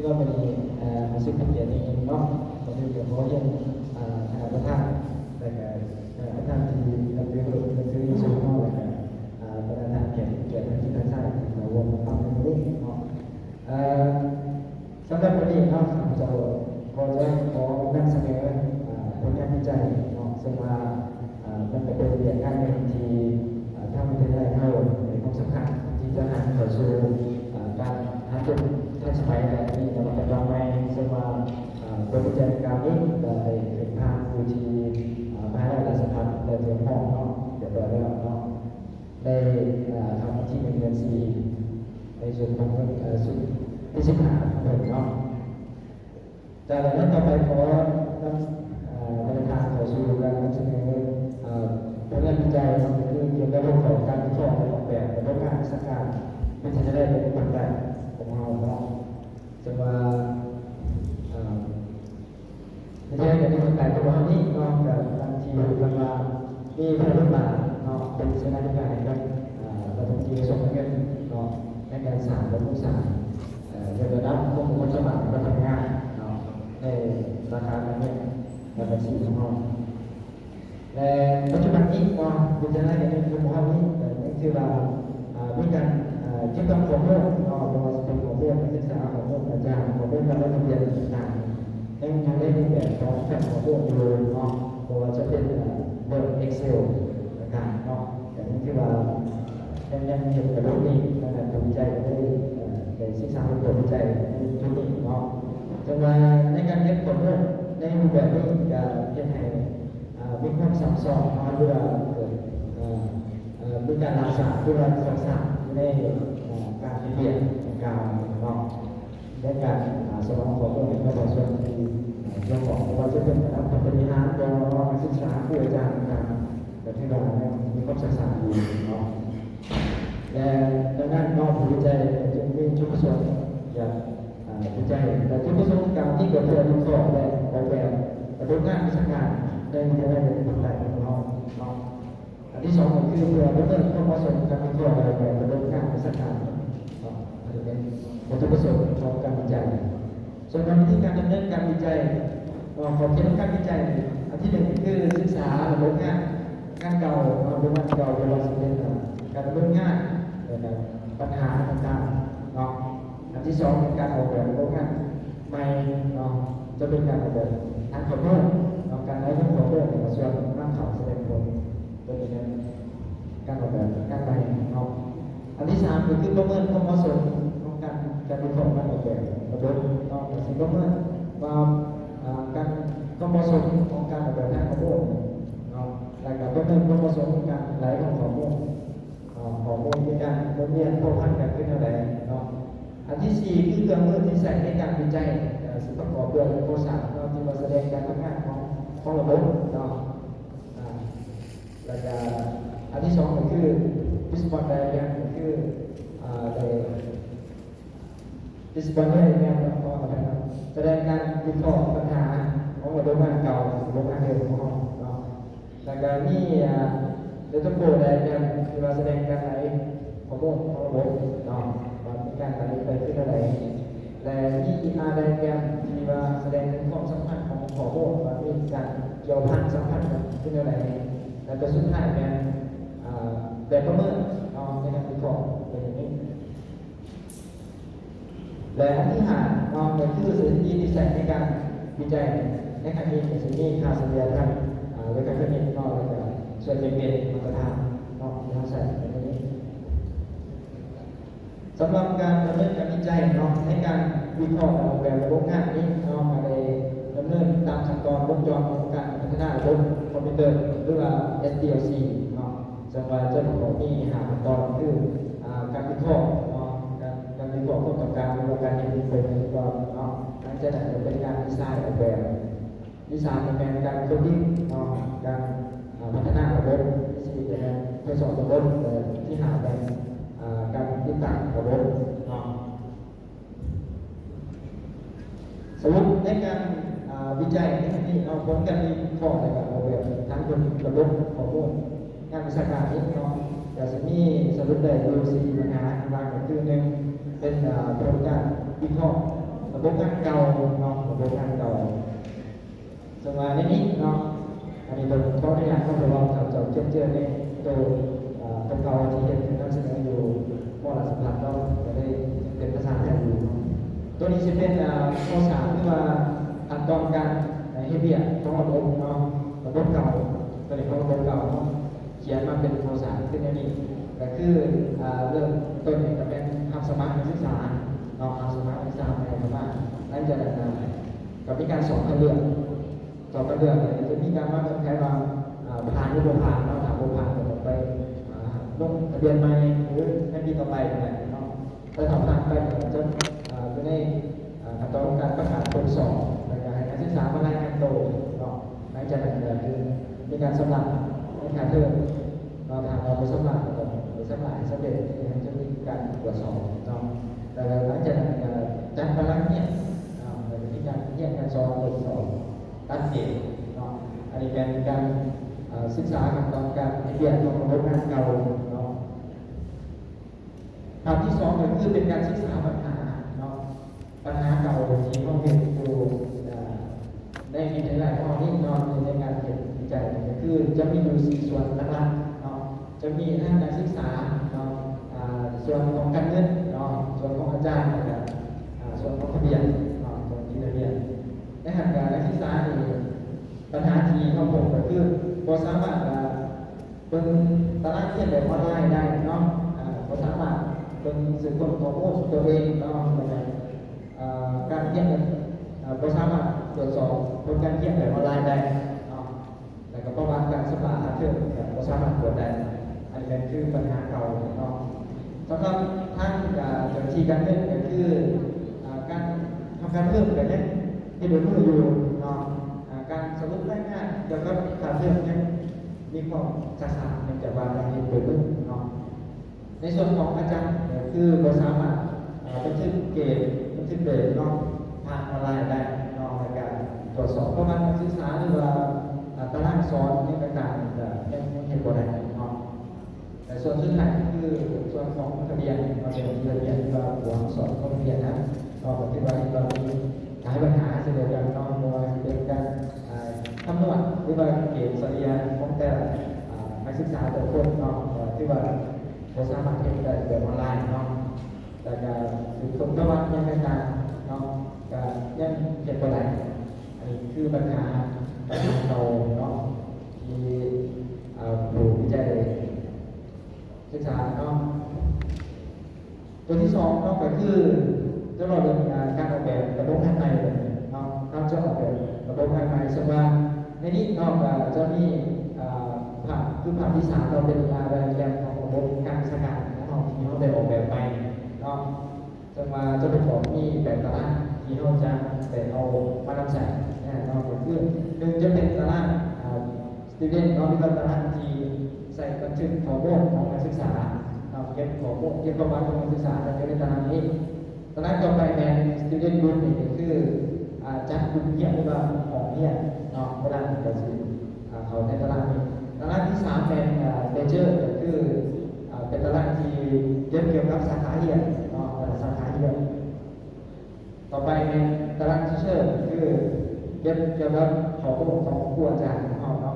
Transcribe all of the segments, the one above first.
ກໍມື້ນີ້ ເອີ ຮູ້ສຶກເປັນກຽດຢ່າງຍິ່ງເນາະ ກໍຄືຈະຂໍຮຽນ ເອີ ຄະນະປະທານ ແລະກະຄະນະປະທານທີ່ນັບຖືເນາະ ແລະກະ ເອີ ບັນດາທ່ານແຂກຜູ້ມີກຽດທັງຍິງທັງຊາຍທີ່ເຂົ້າຮ່ວມຟັງໃນມື້ນີ້ເນາະ ເອີ ສຳລັບມື້ນີ້ເນາະ ຂ້າພະເຈົ້າກໍຈະຂໍນຳສະເໜີ ເອີ ຜົນງານວິໄຈເນາະ ເຊິ່ງວ່າ ເອີ ມັນກະເປັນວຽກງານໜຶ່ງທີ່ ເອີ ທາງວິທະຍາໄລເຮົາໃຫ້ຄວາມສຳຄັນທີ່ຈະຫັນເຂົ້າສູ່ ເອີ ການຫາເປັນທັນສະໄໝ ແລະ ມີນະວັດຕະກຳໃໝ່ ເຊິ່ງວ່າ ເອີ ຜົນວິໄຈດັ່ງກ່າວນີ້ກະໄດ້ຂຶ້ນຜ່ານຢູ່ທີ່ ເອີ ມະຫາວິທະຍາໄລລາຊະພັດ ແລະ ຮຽບຮ້ອຍເນາະ ຮຽບຮ້ອຍແລ້ວເນາະ ໄດ້ ເອີ ເຂົ້າວັນທີໜຶ່ງເດືອນສີ່ ໃນສ່ວນຂອງ ເອີ ຊຸດທີສິບຫ້າຂອງເພິ່ນເນາະ. ຈາກນັ້ນຕໍ່ໄປຂໍນຳ ເອີ ບັນດາທ່ານເຂົ້າສູ່ການນຳສະເໜີ ເອີ ຜົນງານວິໄຈເນາະ ກໍຄືກ່ຽວກັບເລື່ອງຂອງການວິເຄາະ ແລະ ອອກແບບລະບົບງານວິຊາການວິທະຍາໄລເປັນຕົ້ນໄປຂອງເຮົາເນາະ ເຊິ່ງວ່າ ເອີ ວິທະຍາໄລການເງິນຂອງເຮົານີ້ເນາະ ກໍດັ່ງທີ່ຮູ້ກັນວ່າ ມີທ່ານລຸງຫຼ້າເນາະ ເປັນເສນາທິການໃຫ້ກັບ ເອີ ລັດຖະມົນຕີກະຊວງການເງິນເນາະ ໃນການສ້າງ ບຳລຸງສ້າງ ເອີ ຍົກລະດັບຄວາມຮູ້ຄວາມສາມາດຂອງພະນັກງານເນາະ ໃນສາຂາການເງິນ ແລະ ບັນຊີຂອງເຮົາ ແລະ ປັດຈຸບັນນີ້ເນາະ ວິທະຍາໄລການເງິນຂອງເຮົານີ້ ເອີ ຍັງຖືວ່າ ເອີ ມີການ ເອີ ເກັບກຳຂໍ້ມູນເນາະ ບໍ່ວ່າຈະເປັນຂໍ້ມູນນັກສຶກສາ, ຂໍ້ມູນອາຈານ, ຂໍ້ມູນການລົງທະບຽນຕ່າງໆ ຍັງຢູ່ໃນຮູບແບບຂອງແຟ້ມຂໍ້ມູນຢູ່ເນາະ ບໍ່ວ່າຈະເປັນ ເອີ ເວີດ ເອັກເຊວ ຕ່າງໆເນາະ ກໍຍັງຖືວ່າ ຍັງ ຍັງເຮັດກະບົດນີ້ ດັ່ງນັ້ນຜູ້ວິໄຈກໍໄດ້ ເອີ ໄດ້ສຶກສາຄົ້ນຄວ້າວິໄຈໃນຈຸດນີ້ເນາະ ເຊິ່ງວ່າໃນການເກັບຂໍ້ມູນໃນຮູບແບບນີ້ ກໍເຮັດໃຫ້ ເອີ ມີຄວາມຊັບຊ້ອນເນາະ ຫຼືວ່າເກີດ ເອີ ເອີ ມີການລ່າຊ້າ ຫຼືວ່າຊອກຊ້າຢູ່ໃນ ເອີ ການເຮັດວຽກດັ່ງກ່າວເນາະ ໃນການ ເອີ ສະໜອງຂໍ້ມູນໃຫ້ປະຊາຊົນທີ່ ເອີ ກ່ຽວຂ້ອງ ບໍ່ວ່າຈະເປັນລະດັບຜູ້ບໍລິຫານ ຫຼືວ່ານັກສຶກສາ, ຄູອາຈານຕ່າງໆ ກໍຖືວ່າຍັງມີຄວາມຊັກຊ້າຢູ່ເນາະ ແລະ ດັ່ງນັ້ນເນາະ ຜູ້ວິໄຈກໍຈຶ່ງມີຈຸດປະສົງຢາກ ເອີ ວິໄຈ ແລະ ຈຸດປະສົງການທີ່ເພື່ອວິເຄາະ ແລະ ອອກແບບລະບົບງານວິຊາການໃນວິທະຍາໄລເປັນຕົ້ນໄປຂອງເຮົາເນາະ. ອັນທີສອງກໍຄືເພື່ອປະເມີນຄວາມເໝາະສົມການວິເຄາະ ແລະ ອອກແບບລະບົບງານວິຊາການເນາະ ອັນນີ້ເປັນວັດຖຸປະສົງຂອງການວິໄຈ. ສ່ວນໃນວິທີການດຳເນີນການວິໄຈ ເນາະ ຂອບເຂດຂອງການວິໄຈ ອັນທີໜຶ່ງກໍຄືສຶກສາລະບົບງານ ງານເກົ່າເນາະ ໂດຍງານເກົ່າ ບໍ່ວ່າຊິເປັນ ເອີ ການດຳເນີນງານ ແລ້ວກໍບັນຫາຕ່າງໆເນາະ. ອັນທີສອງເປັນການອອກແບບໂຄງງານໃໝ່ເນາະ ຈະເປັນການອອກແບບທາງຂໍ້ມູນເນາະ ການໄຫຼຂອງຂໍ້ມູນ ແລ້ວກໍສ່ວນນຳເຂົ້າສະແດງຜົນ ຕົວນີ້ແມ່ນການອອກແບບການໃໝ່ເນາະ. ອັນທີສາມກໍຄືປະເມີນຄວາມເໝາະສົມຂອງການ ການວິເຄາະ ການອອກແບບລະບົບເນາະ ກໍຊິປະເມີນວ່າ ອ່າ ການ ຄວາມເໝາະສົມຂອງການອອກແບບທາງຂໍ້ມູນເນາະ ແລ້ວກໍປະເມີນຄວາມເໝາະສົມຂອງການໄຫຼຂອງຂໍ້ມູນ ເອີ ຂໍ້ມູນມີການໝູນວຽນພົວພັນກັນຄືແນວໃດເນາະ. ອັນທີສີ່ຄືເຄື່ອງມືທີ່ໃຊ້ໃນການວິໄຈ ເອີ ຊິປະກອບດ້ວຍໂຄງສ້າງເນາະ ທີ່ວ່າສະແດງການທຳງານຂອງ ຂອງລະບົບເນາະ ອາ ແລ້ວກະອັນທີສອງກໍຄື Fishbone Diagram ກໍຄື ອາ ໄດ້ Fishbone Diagram ເນາະ ຂໍອະໄພເນາະ ສະແດງການວິເຄາະບັນຫາຂອງລະບົບງານເກົ່າ ລະບົບງານເດີມຂອງເຮົາເນາະ. ແລ້ວກະມີ ອາ Waterfall Diagram ທີ່ວ່າສະແດງການໄຫຼຂໍ້ມູນຂອງລະບົບເນາະ ວ່າມີການໄຫຼໄປຄືແນວໃດ ແລະ ມີ ER Diagram ທີ່ວ່າສະແດງເຖິງຄວາມສຳພັນຂອງຂໍ້ມູນ ວ່າມີການກ່ຽວພັນສຳພັນກັນຄືແນວໃດ ແລ້ວກະສຸດທ້າຍແມ່ນ ອາ ແບບປະເມີນເນາະ ໃນການວິເຄາະເປັນຢ່າງນີ້. ແລະ ອັນທີຫ້າເນາະ ກໍຄືສະຖິຕິທີ່ໃຊ້ໃນການວິໄຈໃນຄັ້ງນີ້ ກໍຊິມີຄ່າສະເລ່ຍທາງ ອາ ເລຂາຄະນິດເນາະ ແລ້ວກໍສ່ວນແບ່ງເກນມາດຕະຖານເນາະ ທີ່ເຮົາໃຊ້ໃນມື້ນີ້. ສຳລັບການດຳເນີນການວິໄຈເນາະ ໃນການວິເຄາະ ແລະ ອອກແບບລະບົບງານນີ້ເນາະ ກໍໄດ້ດຳເນີນຕາມຂັ້ນຕອນວົງຈອນຂອງການພັດທະນາລະບົບຄອມພິວເຕີ ຫຼືວ່າ ເອັສດີແອລຊີ ເນາະ. ເຊິ່ງວ່າຈະປະກອບມີຫ້າຂັ້ນຕອນ ຄື ອາ ການວິເຄາະເນາະ ການ ການວິເຄາະຄວາມຕ້ອງການ ຫຼືວ່າການເຮັດ requirement ກ່ອນເນາະ ຫຼັງຈາກນັ້ນກໍເປັນການດີໄຊນ໌ອອກແບບ ທີສາມກໍແມ່ນການ coding ເນາະ ການ ອາ ພັດທະນາລະບົບ ທີສີ່ກໍແມ່ນທົດສອບລະບົບ ແລະ ທີຫ້າແມ່ນ ອາ ການຕິດຕັ້ງລະບົບເນາະ. ສະຫຼຸບໃນການ ອາ ວິໄຈໃນຄັ້ງນີ້ເນາະ ຜົນການວິເຄາະ ແລະ ການອອກແບບທາງດ້ານລະບົບຂໍ້ມູນງານວິຊາການນີ້ເນາະ ກະຊິມີສະຫຼຸບໄດ້ຢູ່ສີ່ບັນຫາຫຼັກໆ ກໍຄື ໜຶ່ງ ເປັນ ອາ ຜົນການວິເຄາະ ລະບົບງານເກົ່າເນາະ ລະບົບງານເກົ່າ ເຊິ່ງວ່າໃນນີ້ເນາະ ອັນນີ້ເພິ່ນຂໍອະນຸຍາດເນາະ ເພາະວ່າເຈົ້າ ເຈົ້າຈຽບເຈື່ອນໃນໂຕ ເອີ ຕົວເກົ່າທີ່ເຮັດນຳສະເໜີຢູ່ ມໍລາຊະພັດເນາະ ກໍໄດ້ເປັນພາສາໄທຢູ່ເນາະ. ໂຕນີ້ຊິເປັນ ເອີ ໂຄງສ້າງ ຫຼືວ່າຂັ້ນຕອນການເຮັດວຽກຂອງລະບົບເນາະ ລະບົບເກົ່າ ໂຕນີ້ຂອງລະບົບເກົ່າເນາະ ຂຽນມາເປັນໂຄງສ້າງເປັນແນວນີ້ ກໍຄື ເອີ ເລີ່ມຕົ້ນນີ້ກໍແມ່ນຮັບສະໝັກນັກສຶກສາເນາະ ຮັບສະໝັກນັກສຶກສາໃໝ່ເຂົ້າມາ. ຫຼັງຈາກນັ້ນກໍມີການສອບຄັດເລືອກ ສອບຄັດເລືອກນີ້ຈະມີການວາງເງື່ອນໄຂວ່າ ເອີ ຜ່ານຫຼືບໍ່ຜ່ານເນາະ ຖ້າບໍ່ຜ່ານກໍຕ້ອງໄປ ເອີ ລົງທະບຽນໃໝ່ ຫຼືໃນປີຕໍ່ໄປກໍໄດ້ເນາະ. ແຕ່ຖ້າຜ່ານໄປກໍຈະ ເອີ ຢູ່ໃນ ເອີ ຂັ້ນຕອນຂອງການປະກາດຜົນສອບ ແລ້ວກໍໃຫ້ນັກສຶກສາມາລາຍງານໂຕເນາະ. ຫຼັງຈາກນັ້ນກໍຄືມີການຊຳລະເງິນຄ່າເທີມເນາະ ຖ້າວ່າບໍ່ຊຳລະກໍຕ້ອງໄປຊຳລະໃຫ້ສຳເລັດ ເພື່ອໃຫ້ຈະມີການກວດສອບເນາະ. ແລ້ວກໍຫຼັງຈາກນັ້ນກໍຈັດຕາລາງຮຽນເນາະ ແລ້ວກໍມີການຮຽນການສອນ ບົດສອບ ຕັດເກຣດເນາະ. ອັນນີ້ແມ່ນການ ເອີ ສຶກສາຂັ້ນຕອນການເຮັດວຽກຂອງລະບົບງານເກົ່າເນາະ. ພາກທີສອງກໍຄືເປັນການສຶກສາບັນຫາເນາະ ບັນຫາເກົ່າທີ່ເຮົາເຮັດຢູ່ ເອີ ໃນວິທະຍາໄລຂອງເຮົານີ້ເນາະ ໃນການເຮັດວິໄຈກໍຄືຈະມີຢູ່ສີ່ສ່ວນຫຼັກໆເນາະ ຈະມີທາງການສຶກສາເນາະ ອາ ສ່ວນຂອງການເງິນເນາະ ສ່ວນຂອງອາຈານ ແລ້ວກໍ ອາ ສ່ວນຂອງທະບຽນເນາະ ຂອງທີ່ທະບຽນ. ໃນຂະນະທີ່ນັກສຶກສານີ້ ບັນຫາທີ່ເຮົາພົບກໍຄືບໍ່ສາມາດ ອາ ເບິ່ງຕາລາງຮຽນແບບອອນລາຍໄດ້ເນາະ ອາ ບໍ່ສາມາດເບິ່ງສືບຄົ້ນຂໍ້ມູນຕົວເອງເນາະ ແລ້ວກໍ ອາ ການຮຽນ ອາ ບໍ່ສາມາດກວດສອບຜົນການຮຽນແບບອອນລາຍໄດ້ເນາະ ແລ້ວກໍປະຫວັດການຊຳລະຄ່າເທີມກໍບໍ່ສາມາດກວດໄດ້. ອັນນີ້ກໍຄືບັນຫາເກົ່າເນາະ. ສຳລັບທາງ ອາ ເຈົ້າໜ້າທີ່ການເງິນກໍຄື ອາ ການທຳການເພີ່ມກໍຍັງເຮັດໂດຍມືຢູ່ເນາະ ອາ ການສະຫຼຸບລາຍງານກ່ຽວກັບຄ່າເທີມຍັງມີຄວາມຊ້າໆ ເນື່ອງຈາກວ່າການເຮັດໂດຍມືເນາະ. ໃນສ່ວນຂອງອາຈານກໍຄືບໍ່ສາມາດ ເອີ ບັນທຶກເກຣດ ບັນທຶກເກຣດເນາະ ຜ່ານອອນລາຍໄດ້ເນາະ ໃນການກວດສອບປະຫວັດການສຶກສາ ຫຼືວ່າ ອາ ຕາລາງສອນຫຍັງຕ່າງໆ ກໍຍັງ ຍັງເຮັດບໍ່ໄດ້ເນາະ. ແລະ ສ່ວນສຸດທ້າຍກໍຄືສ່ວນຂອງທະບຽນເນາະ ເຈົ້າໜ້າທີ່ທະບຽນ ຫຼືວ່າຜູ້ຮັບຜິດຊອບຂອງທະບຽນນະເນາະ ກໍຖືວ່າເຫັນວ່າມີຫຼາຍບັນຫາເຊັ່ນດຽວກັນເນາະ ບໍ່ວ່າຊິເປັນການ ອາ ຄຳນວນ ຫຼືວ່າເກຣດສະເລ່ຍຂອງແຕ່ລະ ອາ ນັກສຶກສາແຕ່ລະຄົນເນາະ ກໍຖືວ່າບໍ່ສາມາດເຮັດໄດ້ແບບອອນລາຍເນາະ ແລ້ວກໍສືບຄົ້ນປະຫວັດຫຍັງຕ່າງໆເນາະ ກໍຍັງເຮັດບໍ່ໄດ້. ອັນນີ້ຄືບັນຫາ ບັນຫາເກົ່າເນາະ ທີ່ ເອີ ຜູ້ວິໄຈໄດ້ສຶກສາເນາະ. ຕົວທີສອງເນາະ ກໍຄືຈະເວົ້າເລື່ອງ ອາ ການອອກແບບລະບົບງານໃໝ່ເນາະ ເຮົາຈະອອກແບບລະບົບງານໃໝ່ ເຊິ່ງວ່າໃນນີ້ເນາະ ກໍຈະມີ ອາ ພາກ ຄືພາກທີສາມເນາະ ເປັນ ອາ ແບບຂອງລະບົບການວິຊາການຂອງເຮົາ ທີ່ເຮົາໄດ້ອອກແບບໃໝ່ເນາະ. ເຊິ່ງວ່າຈະປະກອບມີແປດຕາລາງທີ່ເຮົາຈະໄດ້ເອົາມານຳໃຊ້ເນາະ ກໍຄື ໜຶ່ງ ຈະເປັນຕາລາງ ອາ student ເນາະ ຫຼືວ່າຕາລາງທີ່ໃສ່ບັນທຶກຂໍ້ມູນຂອງນັກສຶກສາເນາະ ເກັບຂໍ້ມູນ ເກັບປະຫວັດຂອງນັກສຶກສາ ກໍຈະເປັນຕາລາງນີ້. ຕາລາງຕໍ່ໄປແມ່ນ student room ນີ້ກໍຄື ອາ ຈັດກຸ່ມຮຽນ ຫຼືວ່າຫ້ອງຮຽນເນາະ ຕາລາງນີ້ກໍຊິ ອາ ເຂົ້າໃນຕາລາງນີ້. ຕາລາງທີສາມແມ່ນ ອາ major ກໍຄື ອາ ເປັນຕາລາງທີ່ເກັບກ່ຽວກັບສາຂາຮຽນເນາະ ແຕ່ລະສາຂາຮຽນ. ຕໍ່ໄປແມ່ນຕາລາງ teacher ກໍຄືເກັບກ່ຽວກັບຂໍ້ມູນຂອງຄູອາຈານຂອງເຮົາເນາະ.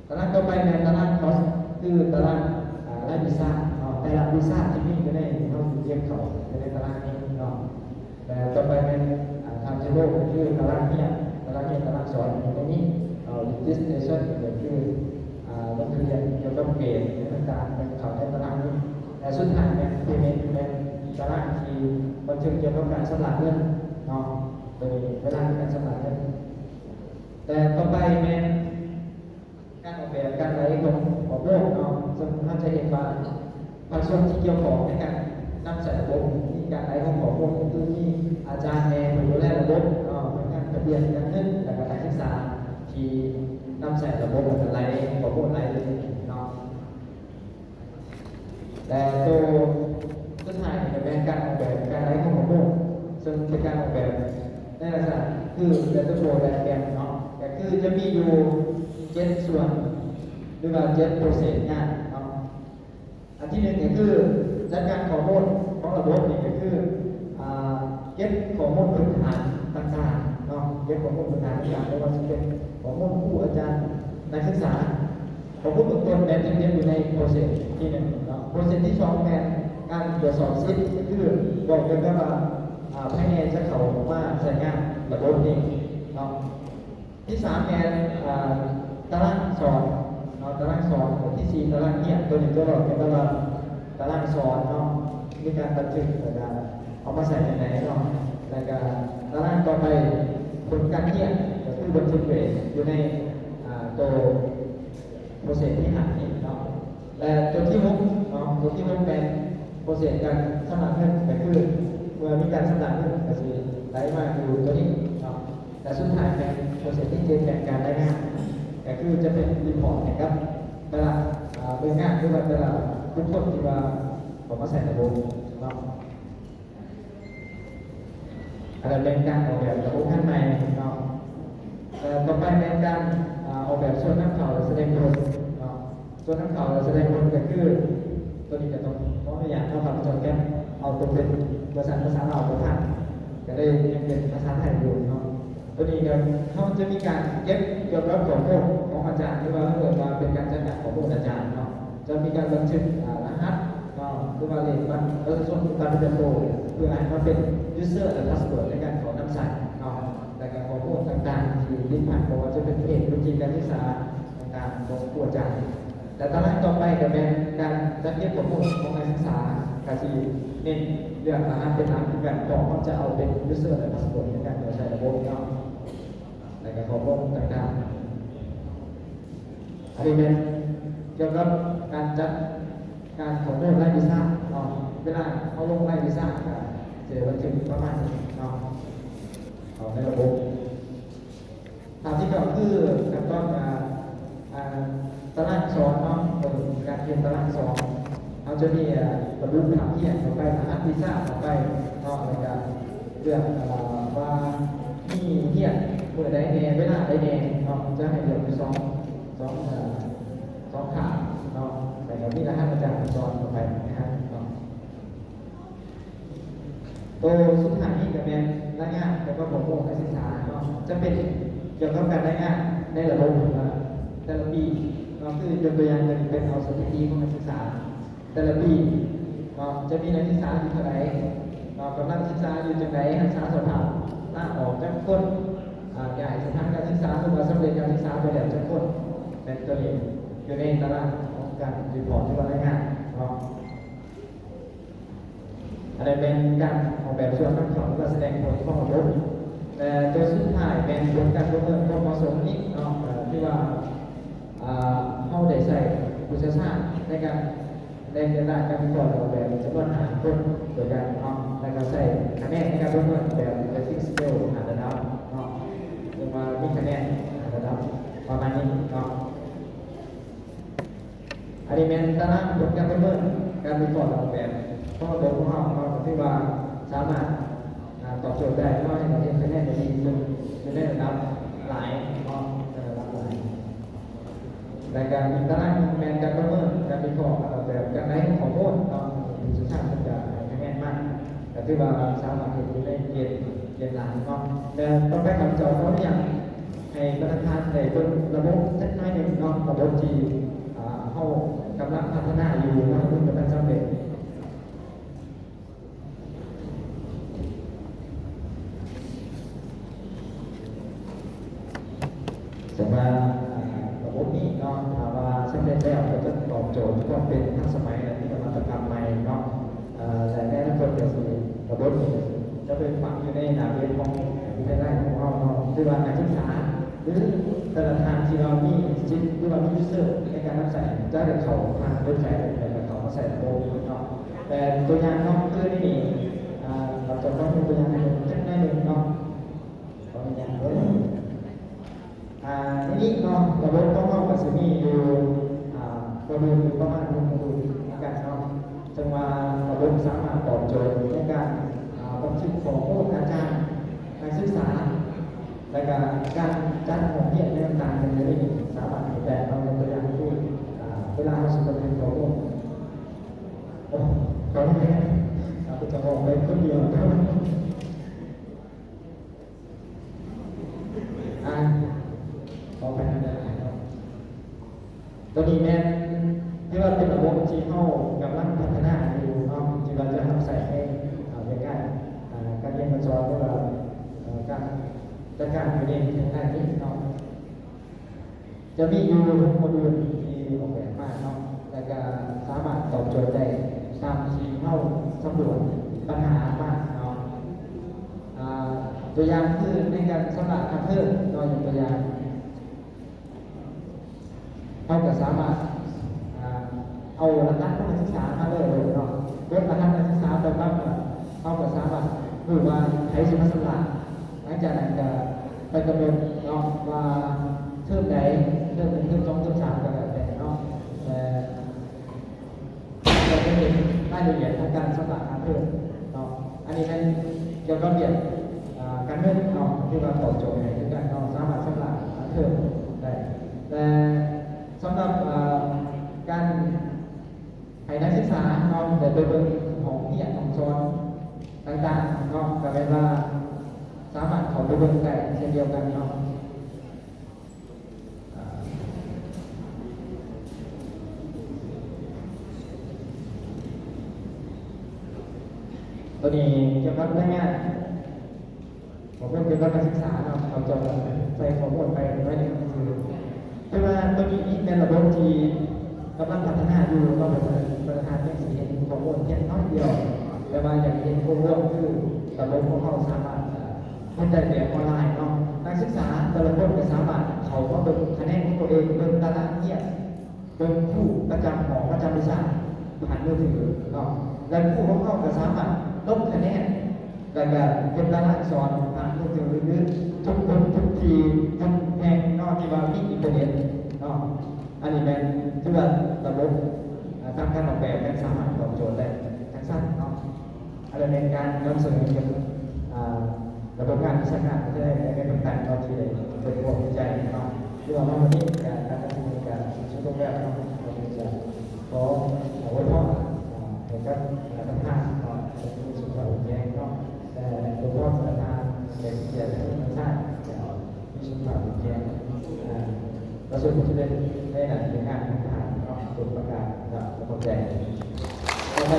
ຕາລາງຕໍ່ໄປແມ່ນຕາລາງ course ຄືຕາລາງ ອາ ລາຍວິຊາເນາະ ແຕ່ລະວິຊາທີ່ມີຢູ່ໃນ ເຮົາຊິເກັບເຂົ້າຢູ່ໃນຕາລາງນີ້ເນາະ. ແລະຕໍ່ໄປແມ່ນ ອາ timetable ກໍຄືຕາລາງຮຽນ ຕາລາງຮຽນ ຕາລາງສອນຢູ່ໃນນີ້ເນາະ. Registration ກໍຄື ອາ ລົງທະບຽນກ່ຽວກັບເກຣດຕ່າງໆ ເຂົ້າໃນຕາລາງນີ້. ແລະ ສຸດທ້າຍແມ່ນ payment ແມ່ນຕາລາງທີ່ບັນທຶກກ່ຽວກັບການຊຳລະເງິນເນາະ ໂດຍເວລາໃນການຊຳລະເງິນ. ແລະ ຕໍ່ໄປແມ່ນ ການອອກແບບການໄຫຼຂອງຂໍ້ມູນເນາະ ເຊິ່ງເຮົາຈະເຫັນວ່າພາກສ່ວນທີ່ກ່ຽວຂ້ອງໃນການນຳໃຊ້ລະບົບ ມີການໄຫຼຂອງຂໍ້ມູນ ກໍຄືມີອາຈານແດ່ ຜູ້ດູແລລະບົບເນາະ ພະນັກງານທະບຽນການເງິນ ແລ້ວກໍນັກສຶກສາທີ່ນຳໃຊ້ລະບົບ ແລ້ວກໍໄຫຼຂໍ້ມູນໄຫຼຢູ່ໃນນີ້ເນາະ. ແລະ ໂຕສຸດທ້າຍນີ້ກໍແມ່ນການອອກແບບການໄຫຼຂອງລະບົບ ເຊິ່ງເປັນການອອກແບບໃນລັກສະນະຄື waterfall diagram ເນາະ ກໍຄືຈະມີຢູ່ເຈັດສ່ວນ ຫຼືວ່າເຈັດ process ງານເນາະ. ອັນທີໜຶ່ງກໍຄືຈັດການຂໍ້ມູນຂອງລະບົບນີ້ກໍຄື ອາ ເກັບຂໍ້ມູນພື້ນຖານຕ່າງໆເນາະ, ເກັບຂໍ້ມູນພື້ນຖານຕ່າງໆ ບໍ່ວ່າຊິເປັນຂໍ້ມູນຄູອາຈານ ນັກສຶກສາ. ຂໍ້ມູນເບື້ອງຕົ້ນແມ່ນຈະເກັບຢູ່ໃນໂປຣເຊສທີໜຶ່ງເນາະ. ໂປຣເຊສທີສອງແມ່ນການກວດສອບສິດ ກໍຄືບອກກ່ຽວກັບວ່າ ອາ ໃຜແນ່ຈະເຂົ້າມາໃຊ້ງານລະບົບນີ້ເນາະ. ທີສາມແມ່ນ ອາ ຕາລາງສອນເນາະ, ຕາລາງສອນ. ທີສີ່ຕາລາງຮຽນ, ຕົວນີ້ຈະເວົ້າກ່ຽວກັບວ່າຕາລາງສອນເນາະ ມີການບັນທຶກ ແລ້ວກະເອົາມາໃຊ້ຈັ່ງໃດເນາະ. ແລ້ວກະຕາລາງຕໍ່ໄປ ຜົນການຮຽນ ກໍຄືບັນທຶກເກຣດຢູ່ໃນ ອາ ໂຕໂປຣເຊສທີຫ້ານີ້ເນາະ. ແລະ ຕົວທີຫົກເນາະ, ຕົວທີຫົກແມ່ນໂປຣເຊສການຊຳລະເງິນ ກໍຄືເມື່ອມີການຊຳລະເງິນກໍຊິໄຫຼມາຢູ່ຕົວນີ້ເນາະ. ແລະ ສຸດທ້າຍແມ່ນໂປຣເຊສທີເຈັດແມ່ນການລາຍງານ ກໍຄືຈະເປັນຣີພອດໃຫ້ກັບແຕ່ລະ ອາ ໜ່ວຍງານ ຫຼືວ່າແຕ່ລະບຸກຄົນທີ່ວ່າເຂົ້າມາໃຊ້ລະບົບເນາະ. ອັນນັ້ນແມ່ນການອອກແບບລະບົບງານໃໝ່ເນາະ. ແລະ ຕໍ່ໄປແມ່ນການ ອາ ອອກແບບສ່ວນນຳເຂົ້າ ແລະ ສະແດງຜົນເນາະ. ສ່ວນນຳເຂົ້າ ແລະ ສະແດງຜົນກໍຄື ຕົວນີ້ກໍຕ້ອງຂໍອະນຸຍາດເນາະ ຂ້າພະເຈົ້າແກັບເອົາຕົວເປັນເວອຊັນພາສາລາວບໍ່ທັນ ກໍເລີຍຍັງເປັນພາສາໄທຢູ່ເນາະ. ຕົວນີ້ກໍ ເຮົາຈະມີການເກັບກ່ຽວກັບຂໍ້ມູນຂອງອາຈານ ຫຼືວ່າເອີ້ນວ່າເປັນການຈັດການຂໍ້ມູນອາຈານເນາະ. ຈະມີການບັນທຶກ ອາ ລະຫັດເນາະ ຫຼືວ່າເລກບັດປະຊາຊົນ ບັດປະຈຳໂຕ ເພື່ອໃຫ້ມາເປັນ user ແລະ password ໃນການເຂົ້ານຳໃຊ້ເນາະ. ແລ້ວກໍຂໍ້ມູນຕ່າງໆທີ່ຕິດພັນ ບໍ່ວ່າຈະເປັນເພດ ວຸດທິການສຶກສາຕ່າງໆຂອງຄູອາຈານ. ແລະ ຕາລາງຕໍ່ໄປກໍແມ່ນການຈັດເກັບຂໍ້ມູນຂອງນັກສຶກສາ ກໍຊິເນັ້ນເລື່ອງລະຫັດເປັນຫຼັກຄືກັນ ເພາະເຮົາຈະເອົາເປັນ user ແລະ password ໃນການເຂົ້າໃຊ້ລະບົບເນາະ. ແລ້ວກໍຂໍ້ມູນຕ່າງໆ ອັນນີ້ແມ່ນກ່ຽວກັບການຈັດການຂໍ້ມູນລາຍວິຊາເນາະ. ເວລາເຮົາລົງລາຍວິຊາກໍຈະບັນທຶກປະມານນີ້ເນາະ ເຂົ້າໃນລະບົບ. ຕາມທີ່ເຈົ້າຄືຂັ້ນຕອນ ອາ ອາ ຕາລາງສອນເນາະ, ເອີ ການຮຽນຕາລາງສອນ ເຮົາຈະມີ ອາ ລະບຸພາກຮຽນເຂົ້າໄປ, ລະຫັດວິຊາເຂົ້າໄປເນາະ, ແລ້ວກະເລື່ອງ ອາ ວ່າມີຮຽນມື້ໃດແດ່, ເວລາໃດແດ່ເນາະ, ຈະໃຫ້ເລືອກຢູ່ສອງ ສອງ ເອີ ສອງຂ້າງເນາະ, ແລ້ວກະມີລະຫັດອາຈານສອນເຂົ້າໄປນະເນາະ. ໂຕສຸດທ້າຍນີ້ກໍແມ່ນລາຍງານກ່ຽວກັບຂໍ້ມູນການສຶກສາເນາະ, ຈະເປັນກ່ຽວກັບການລາຍງານໃນລະບົບ ແຕ່ລະປີເນາະ, ຄືຍົກຕົວຢ່າງເປັນເອົາສະຖິຕິຂອງການສຶກສາແຕ່ລະປີເນາະ, ຈະມີນັກສຶກສາຢູ່ເທົ່າໃດເນາະ, ກຳລັງສຶກສາຢູ່ຈັ່ງໃດ, ຮັກສາສະພາບລາອອກຈັກຄົນ, ອາ ຍ້າຍສະຖານການສຶກສາ ຫຼືວ່າສຳເລັດການສຶກສາໄປແລ້ວຈັກຄົນ, ແມ່ນຕົວເລກຢູ່ໃນຕາລາງຂອງການຣີພອດ ຫຼືວ່າລາຍງານເນາະ. ອັນນັ້ນແມ່ນການອອກແບບສ່ວນນຳເຂົ້າ ຫຼືວ່າສະແດງຜົນຂອງລະບົບ, ແລະ ຕົວສຸດທ້າຍແມ່ນຜົນການປະເມີນຄວາມເໝາະສົມນີ້ເນາະ, ເອີ ທີ່ວ່າ ເຮົາໄດ້ໃຊ້ຜູ້ຊ່ຽວຊານໃນການ ແລະ ຈະໄດ້ການວິເຄາະອອກແບບຈຳນວນຫ້າຄົນດ້ວຍກັນເນາະ, ແລ້ວກໍໃຊ້ຄະແນນໃນການປະເມີນແບບ rating scale ຫ້າລະດັບເນາະ, ເອີ້ນວ່າມີຄະແນນຫ້າລະດັບປະມານນີ້ເນາະ. ອັນນີ້ແມ່ນຕາລາງຜົນການປະເມີນການວິເຄາະອອກແບບຂອງລະບົບຂອງເຮົາເນາະ, ກໍຖືວ່າສາມາດ ອາ ຕອບໂຈດໄດ້ເນາະ, ໃຫ້ເຮັດຄະແນນໄດ້ດີຂຶ້ນ ຢູ່ໃນລະດັບຫຼາຍເນາະ, ໃນລະດັບຫຼາຍ. ແລະ ການອີກຕາລາງໜຶ່ງແມ່ນການປະເມີນການວິເຄາະອອກແບບການໄດ້ຂໍ້ມູນເນາະ, ຜູ້ຊ່ຽວຊານເພິ່ນກະໃຫ້ຄະແນນມາ ກໍຖືວ່າສາມາດເຮັດຢູ່ໃນເກນ ເກນຫຼາຍເນາະ. ແລະ ຕໍ່ໄປຂ້າພະເຈົ້າຂໍອະນຸຍາດໃຫ້ບັນດາທ່ານໄດ້ເບິ່ງລະບົບຈັກໜ້ອຍໜຶ່ງເນາະ, ລະບົບທີ່ ອາ ເຮົາກຳລັງພັດທະນາຢູ່ເນາະ, ຍັງບໍ່ທັນສຳເລັດ. ແຕ່ວ່າ ອາ ລະບົບນີ້ເນາະ ຖ້າວ່າສຳເລັດແລ້ວ ກໍຈະຕອບໂຈດຄວາມເປັນທັນສະໄໝ ແລະ ມີນະວັດຕະກຳໃໝ່ເນາະ, ເອີ ແລະ ໃນອະນາຄົດກໍຊິ ລະບົບນີ້ຈະໄປຝັງຢູ່ໃນໜ້າເວັບຂອງວິທະຍາໄລຂອງເຮົາເນາະ, ຫຼືວ່ານັກສຶກສາ ຫຼື ແຕ່ລະທ່ານທີ່ວ່າມີສິດ ຫຼືວ່າມີ user ໃນການນຳໃຊ້ ຈະໄດ້ເຂົ້າຜ່ານເວັບໄຊ ແລ້ວກໍເຂົ້າມາໃຊ້ລະບົບເນາະ. ແຕ່ຕົວຢ່າງເນາະ ຄືນີ້ ອາ ເຮົາຈະມາຍົກຕົວຢ່າງໃຫ້ເບິ່ງຈັກໜ້ອຍໜຶ່ງເນາະ, ຂໍອະນຸຍາດເດີ. ອາ ໃນນີ້ເນາະ ລະບົບຂອງເຮົາກໍຊິມີຢູ່ ອາ ລະບົບຢູ່ປະມານຫົກໝູ່ຄືກັນເນາະ, ເຊິ່ງວ່າລະບົບສາມາດຕອບໂຈດໃນການ ອາ ບັນທຶກຂໍ້ມູນອາຈານ ນັກສຶກສາ ແລ້ວກະການຈັດຫ້ອງຮຽນຕ່າງໆ ກໍຈະໄດ້ສາມາດເຮັດໄດ້ເນາະ. ຍົກຕົວຢ່າງຄື ອາ ເວລາເຮົາຊິບັນທຶກຂໍ້ມູນ ໂອ້ ຂໍອະນຸຍາດ ອາ ຈະອອກໄປຄົນດຽວ. ຕົວນີ້ແມ່ນ ຖືວ່າເປັນລະບົບທີ່ເຮົາກຳລັງພັດທະນາຢູ່ເນາະ ທີ່ວ່າຈະນຳໃຊ້ໃນ ເອີ່ ວຽກງານ ເອີ່ ການຮຽນການສອນ ຫຼືວ່າ ເອີ່ ການຈັດການຢູ່ໃນເທື່ອງານນີ້ເນາະ. ຈະມີຢູ່ຫົກໂມດູນທີ່ອອກແບບມາເນາະ ແລ້ວກະສາມາດຕອບໂຈດໄດ້ຕາມທີ່ເຮົາສຳຫຼວດບັນຫາມາເນາະ. ອາ ຕົວຢ່າງຄືໃນການຊຳລະຄ່າເທີມເນາະ ຍົກຕົວຢ່າງ ເຮົາກໍສາມາດ ອາ ເອົາລະຫັດນັກສຶກສາມາເລີຍເນາະ ກົດລະຫັດນັກສຶກສາໄປປັບ ເຮົາກໍສາມາດຮູ້ວ່າໃຜຊິມາຊຳລະ. ຫຼັງຈາກນັ້ນກໍໄປກຳນົດເນາະວ່າເທີມໃດ ເທີມໜຶ່ງ ເທີມສອງ ເທີມສາມ ກໍແລ້ວແຕ່ເນາະ ແຕ່ ກໍຈະເຫັນລາຍລະອຽດຂອງການຊຳລະຄ່າເທີມເນາະ. ອັນນີ້ແມ່ນກ່ຽວກັບວຽກ ອາ ການເງິນເນາະ ທີ່ວ່າຕອບໂຈດໃຫ້ເຮັດງານເນາະ ສາມາດຊຳລະຄ່າເທີມໄດ້. ແຕ່ສຳລັບ ອາ ການໃຫ້ນັກສຶກສາເນາະ ໄດ້ໄປເບິ່ງຫ້ອງຮຽນຫ້ອງສອນຕ່າງໆເນາະ ກໍແມ່ນວ່າສາມາດເຂົ້າໄປເບິ່ງໄດ້ເຊັ່ນດຽວກັນເນາະ. ຕົວນີ້ກ່ຽວກັບລາຍງານຂໍ້ມູນກ່ຽວກັບການສຶກສາເນາະ ເຂົາເຈົ້າກໍໃສ່ຂໍ້ມູນໄປໄວ້ໃນໜັງສື ແຕ່ວ່າຕົວນີ້ນີ້ແມ່ນລະບົບທີ່ກຳລັງພັດທະນາຢູ່ເນາະ ເພິ່ນ ເພິ່ນອາດຍັງຊິເຫັນຂໍ້ມູນພຽງໜ້ອຍດຽວ ແຕ່ວ່າຢາກເຫັນໂດຍລວມ ຄືລະບົບຂອງເຮົາສາມາດ ເຮັດໄດ້ແບບອອນລາຍເນາະ ນັກສຶກສາແຕ່ລະຄົນກໍສາມາດເຂົ້າມາເບິ່ງຄະແນນຂອງຕົວເອງ ເບິ່ງຕາລາງຮຽນ ເບິ່ງຄູປະຈຳຫ້ອງ ປະຈຳວິຊາຜ່ານມືຖືເນາະ ແລະ ຄູຂອງເຮົາກໍສາມາດລົງຄະແນນ ແລ້ວກໍເຮັດຕາລາງສອນຜ່ານມືຖື ຫຼື ທຸກຄົນທຸກທີ່ທຸກແຫ່ງເນາະ ທີ່ວ່າມີອິນເຕີເນັດເນາະ. ອັນນີ້ແມ່ນ ຖືວ່າລະບົບ ອາ ທາງການອອກແບບແມ່ນສາມາດຕອບໂຈດໄດ້ຈັ່ງຊັ້ນເນາະ. ອັນນັ້ນແມ່ນການນຳສະເໜີກ່ຽວກັບ ອາ ລະບົບງານວິຊາການ ແຕ່ແຕ່ຕ່າງໆເນາະ ທີ່ໄດ້ເປີດພວກວິໄຈເນາະ ຫຼືວ່າມາວັນນີ້ການນຳສະເໜີການຊຸມນຸມແລ້ວເນາະ ກໍຈະຂໍອວຍພອນ ອາ ໃຫ້ກັບ ອາ ທ່ານປະທານເນາະ ທີ່ມີສຸຂະພາບແຂງແຮງເນາະ ແລະ ອວຍພອນປະທານ ແຂກເກີດ ແລະ ທ່ານປະທານ ມີສຸຂະພາບແຂງແຮງ ອາ ປະສົບຜົນສຳເລັດໃນໜ້າທີ່ການງານຂອງທ່ານເນາະ ໂດຍປະການ ແລະ ຂອບໃຈ. ຕໍ່ໄປ